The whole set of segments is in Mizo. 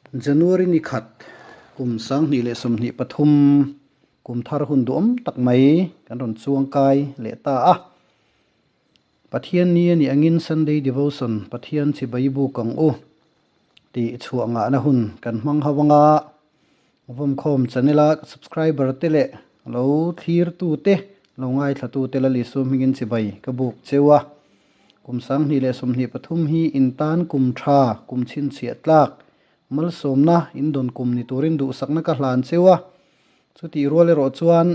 January ni khat kum 2023 kum thar hun duhawm tak mai kan rawn chuang kai leh ta a. Pathian ni a nih angin Sunday Devotion Pathian chibai buk ang u tih chhuah ngahna hun kan hmang ho anga Vawmkhawm channel a subscriber te leh lo thlirtu te lo ngaithlatu te la Lisu hmingin chibai ka buk cheu a. Kum 2023 hi in tan kum tha, kum chhinchhiah tlak, malsawmna in dawn kum ni turin duhsakna ka hlan cheu a. Chutih rual erawh chuan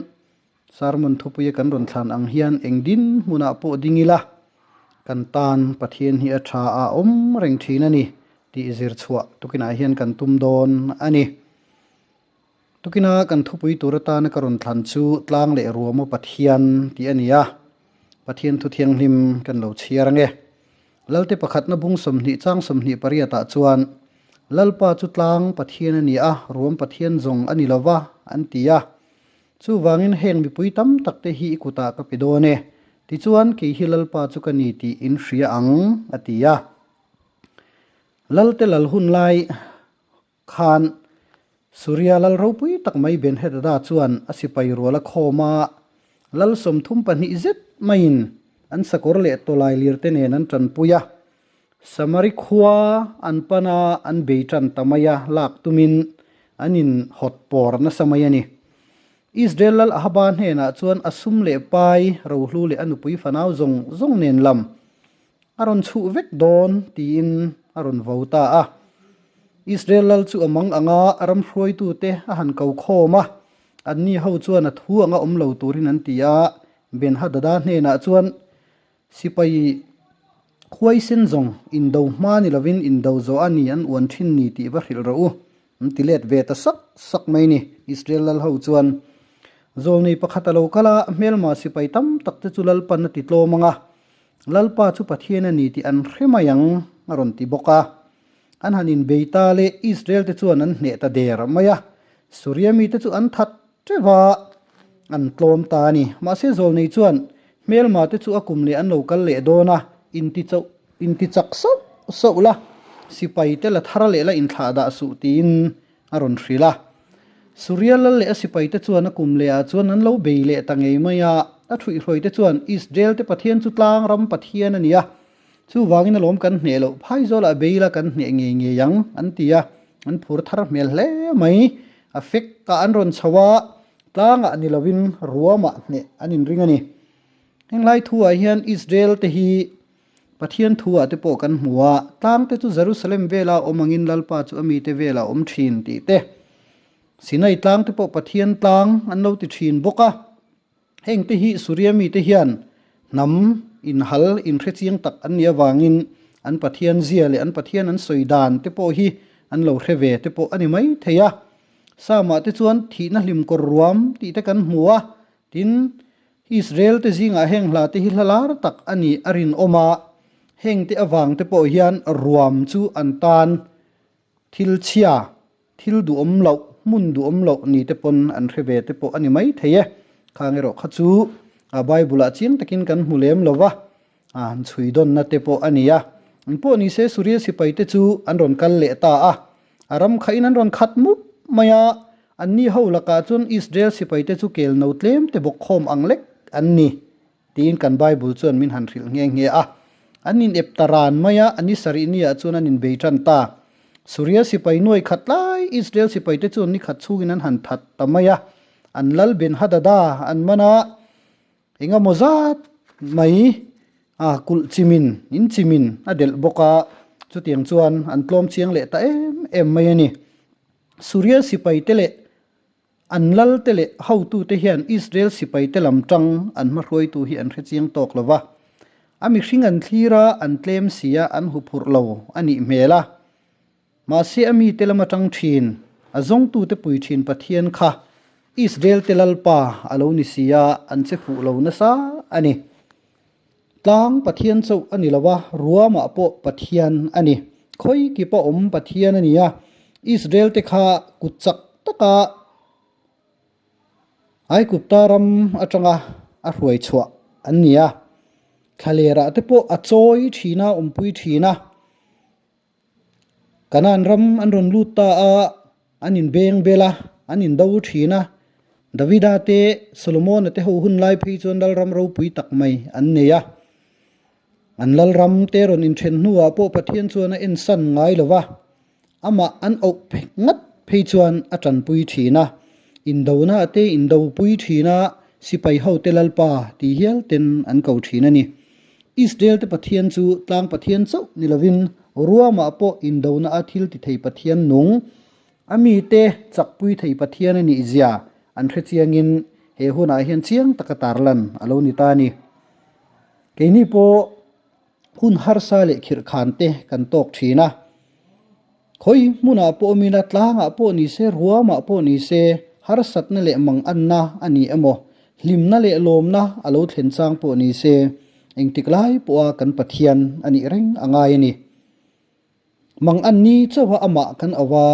Sermon thupuia kan rawn thlan ang hian eng din hmunah pawh ding ila, kan tan Pathian hi a tha a awm reng thin a ni tih zir chhuah tukinah hian kan tum dawn a ni. Tukina kan thupui tur atana ka rawn thlan chu Tlang leh Ruama Pathian tih a ni a, Pathian thu thianghlim kan lo chhiar ange. Lalte pakhatna bung 20 chang 28 ah chuan, Lalpa chu tlang Pathian a ni a, ruam Pathian zawng a ni lova, an ti a. Chuvangin heng mipui tam tak te hi i kutah ka pe dawn e, tichuan kei hi Lalpa chu ka ni tih in hria ang, a ti a. Lalte lal hun lai khan Suria lal ropui tak mai Ben-Hadada chuan a sipai rual a khawm a, lal 32 zet maiin an sakawr leh tawlai lir te nen an tanpui a. Samari khua an pan a, an bei tan ta mai a, lak tumin an in hawt pawr nasa mai a ni. Israel lal Ahaba hnenah chuan a sum leh pai, rohlu leh a nupui fanau zawng zawng nen lam a rawn chhuh vek dawn tiin a rawn vo ta a. Israel lal chu a mang anga ram hruaitute a han ko khawm a, anni ho chuan a thu anga awm lo turin an ti a, Ben-Hadada hnenah chuan Sipai huaisen zawng indo hma ni lovin indo zawh a ni an uan thin ni tih va hrilh rawh u, an ti let ve ta sak sak mai ni. Israel lal ho chuan zawlnei pakhat a lo kal a, hmelma sipai tam tak te chu Lalpan a ti tlawm ang a, Lalpa chu Pathian a ni tih an hre mai ang a rawn ti bawk a. An han inbei ta le Israel te chuan an hneh ta der mai a, Suria mite chu an that Teuh a, an tlawm ta a ni. Mahse zawlnei chuan hmelma te chu a kum leh an lo kal leh dawn a, inti chauh, inti chak sauh sauh la, sipai te la thar leh la inthlah dah suh tiin a rawn hrilh a. Suria lal leh a sipai te chuan a kum leh ah chuan an lo bei leh ta ngei mai a, a thuihhruai te chuan Israel te Pathian chu tlang ram Pathian a ni a, chuvangin alawm kan hneh loh phaizawl ah bei la kan hneh ngei ngei ang an ti a, an phur thar hmel hle mai. A fek ah an rawn chho a, tlangah ni lovin ruamah hneh an inring a ni. Henglai thu ah hian Israel te hi Pathian thu ah te pawh kan hmu a, tlang te chu Jerusalem vela awm angin Lalpa chu a mite velah awm thin tih te, Sinai tlang te pawh Pathian tlang an lo ti thin bawk a. Heng te hi Suria mite hian hnam inhal inhrechiang tak an nih avangin an Pathian zia leh an Pathian an sawi dan te pawh hi an lo hre ve te pawh a ni mai thei a. Psalm-ah te chuan thihna hlim kawr ruam tih te kan hmu a, tin, Israel te zingah heng hla te hi hla lar tak a nih a rinawm a, heng te avang te pawh hian ruam chu an tan thil chhia Thil duhawm loh, hmun duhawm loh ni te pawn an hre ve te pawh a ni mai thei e. Khang erawh kha chu a Bible-ah chiang takin kan hmu lem lo va, an chhui dawnna te pawh a ni a. An pawh ni se Suria sipai te chu an rawn kal leh ta a, a ram khahin an rawn khat mup mai a, anni ho lakah chuan Israel sipai te chu kel no tlem te bawk khawm ang lek an ni. Tiin kan Bible chuan min han hrilh nghe nghe a. An inep ta ran mai a, a ni sarih niah chuan an inbei tan ta. Suria sipai nuai khat lai Israel sipaite chuan ni khat chhungin an han that ta mai a. An lal Ben-Hadada an man a, engemaw zat mai a kulh chimin, in chimin a delh bawk a, chutiang chuan an tlawm chiang leh ta em em mai a ni. Suria sipaite leh An lalte leh hotute hian Israel sipaite lam tang an hmahruaitu hi an hre chiang tawk lo va. A mihring an thlir a, an tlem si a, an huphurh lo a nih hmel a. Mahse a mite lama tang thin, a zawngtute pui thin Pathian kha Israel-te Lalpa a lo ni si a, an che fuh lo nasa a ni. Tlang Pathian chauh a ni lo a, ruamah pawh Pathian a ni. Khawi kipa awm Pathian a ni a, Israel-te kha kut chak taka Aigupta ram atanga a hruai chhuah an ni a. Thlalerah te pawh a chawi thin a, awmpui thin a. Kanaan ram an rawn lut ta a, an inbeng bel a, an indo thin a. Davida te, Solomona te ho hun lai phei chuan lalram ropui tak mai an nei a. An lalram te rawn inthen hnuah pawh Pathian chuan a ensan ngai lo va, amah an auh ngat phei chuan a tanpui thin a. Indona te indopui thin a, sipai hote Lalpa ti hial ten an ko thin a ni. Israel te Pathian chu tlang Pathian chauh ni lovin ruamah pawh indona a thil ti thei Pathian nung, a mite chakpui thei Pathian a nih zia an hre chiangin he hunah hian chiang taka tarlan a lo ni ta a ni. Keini pawh hun harsa leh khirhkhan te kan tawk thin a. Khawi hmunah pawh awm ila, tlangah pawh ni se, ruamah pawh ni se, harsatna leh manganna a ni emaw, hlimna leh lawmna a lo thlen chang pawh ni se, engtik lai pawha kan Pathian a nih reng a ngai a ni. Mangan ni chauha amah kan auh a,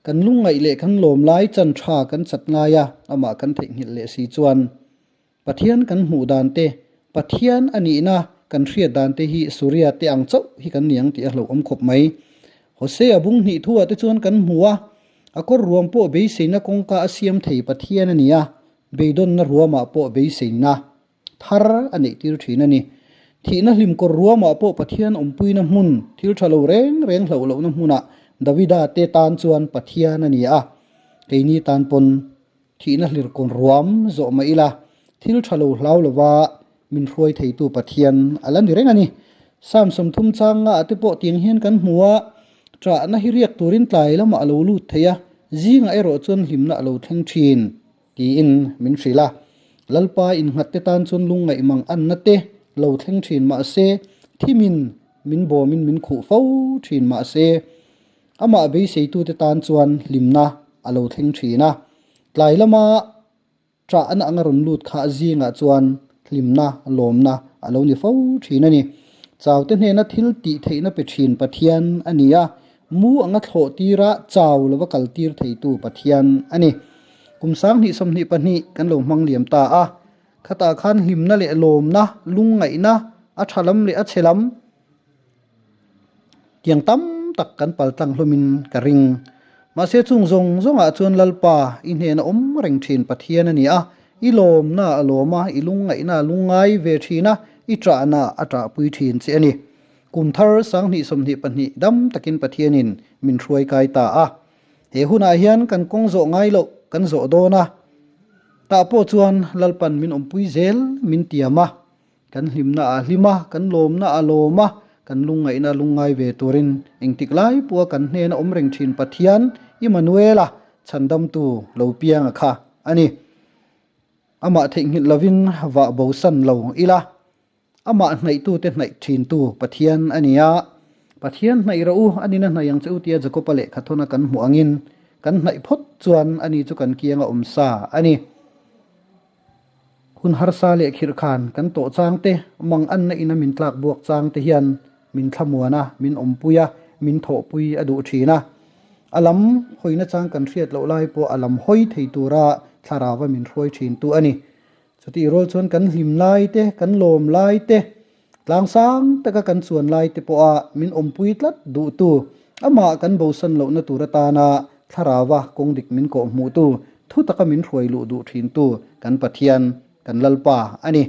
kan lungngaih leh kan lawm lai chan tha kan chat ngai a, amah kan theihnghilh leh si chuan Pathian kan hmuh dan te, Pathian a nihna kan hriat dan te hi Suria te ang chauh hi kan ni ang tih a hlauhawm khawp mai. Hosea bung hnih thu ah te chuan kan hmu a, a kawr ruam pawh beiseina kawngka a siam thei Pathian a ni a, beidawnna ruamah pawh beiseina thar a neih tir thin a ni. Thihna hlim kawr ruamah pawh Pathian awmpuina hmun, thil tha lo reng reng hlauh lohna hmunah Davida te tan chuan Pathian a ni a, keini tan pawn Thihna hlirkawn ruam zawh mah ila, thil tha lo hlau lova min hruai theitu Pathian a la ni reng a ni. Psalm 30 chang ngaah te pawh tiang hian kan hmu a, Ṭahna hi riak turin tlai lamah a lo lut thei a, zingah erawh chuan hlimna a lo thleng ṭhin, tiin min hrilh a. Lalpa innghat te tan chuan lungngaih mang anna te lo thleng ṭhin mah se, thimin min bawmin min khuh fo ṭhin mah se, Amah beiseitute tan chuan hlimna a lo thleng thin a, tlai lama ṭahna anga rawn lut kha zingah chuan hlimna, lawmna a lo ni fo thin a ni. Chaute hnena thil tih theihna pe thin Pathian a ni a, mu anga thlawh tira chau lova kal tir theitu Pathian a ni. Kum 2022 kan lo hmang liam ta a, khatah khan hlimna leh lawmna, lungngaihna, a tha lam leh a chhe lam, Tiang tam tak kan pal tlang hlawmin ka ring. Mahse chung zawng zawngah chuan Lalpa i hnena awm reng thin Pathian a ni a, i lawmna a lawm a, i lungngaihna a lungngai ve thin a, i ṭahna a ṭahpui thin che a ni. Kum thar 2022 dam takin Pathianin min hruai kai ta a. He hunah hian kan kawng zawh ngai loh kan zawh dawn a, tah pawh chuan Lalpan min awmpui zel min tiam a. Kan hlimna a hlim a, kan lawmna a lawm a, kan lungngaihna lungngai ve turin engtik lai pawha kan hnena awm reng thin Pathian Immanuela chhandamtu lo pianga kha a ni. Amah theihnghilh lovin vah bosan lo ila, amah hnaihtute hnaih thintu Pathian a ni a. Pathian hnaih rawh u, a nina hnaih ang che u tia Jakoba lehkha thawna kan hmuh angin kan hnaih phawt chuan ani chu kan kianga awm sa a ni. Hun harsa leh khirhkhan kan tawh chang te, mang anna ina min tlak buak chang te hian min thlamuan a, min awmpui a, min thawhpui a duh thin a. A lam hawina chang kan hriat loh lai pawh a lam hawi thei tura thlarauva min hruai thin tu a ni. Chutih rual chuan kan hlim lai te, kan lawm lai te, Tlang sang taka kan chuan lai te pawha min awmpui tlat duhtu, amah kan bosan lohna tur atana thlarauva kawng dik min kawh hmuhtu, thu taka min hruai luh duh thintu kan Pathian, kan Lalpa a ni.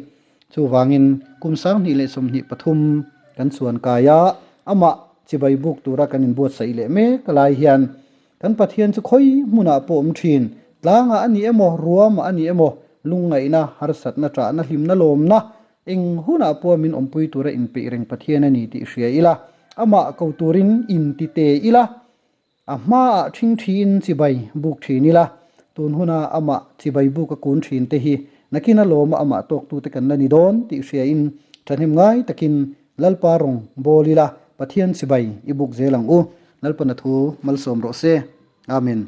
Chuvangin kum 2023 kan chuan kai a, amah chibai buk tura kan inbuatsaih leh mek lai hian Kan Pathian chu khawi hmunah pawh awm thin, tlangah a ni emaw, ruamah a ni emaw, lungngaihna, harsatna, ṭahna, hlimna, lawmna, eng hunah pawha min awmpui tura inpeih reng Pathian a ni tih hria ila, amah ko turin inti te ila, a hmaah ṭhingṭhiin chibai buk ṭhin ila, tun huna amah chibai buk a kun ṭhin te hi nakin a lawma amah tawktute kan la ni dawn tih hriain ṭhahnem ngai takin Lalpa rawng bawl ila, Pathian chibai i buk zel ang u. Lalpana thu malsawm rawh se. Amen.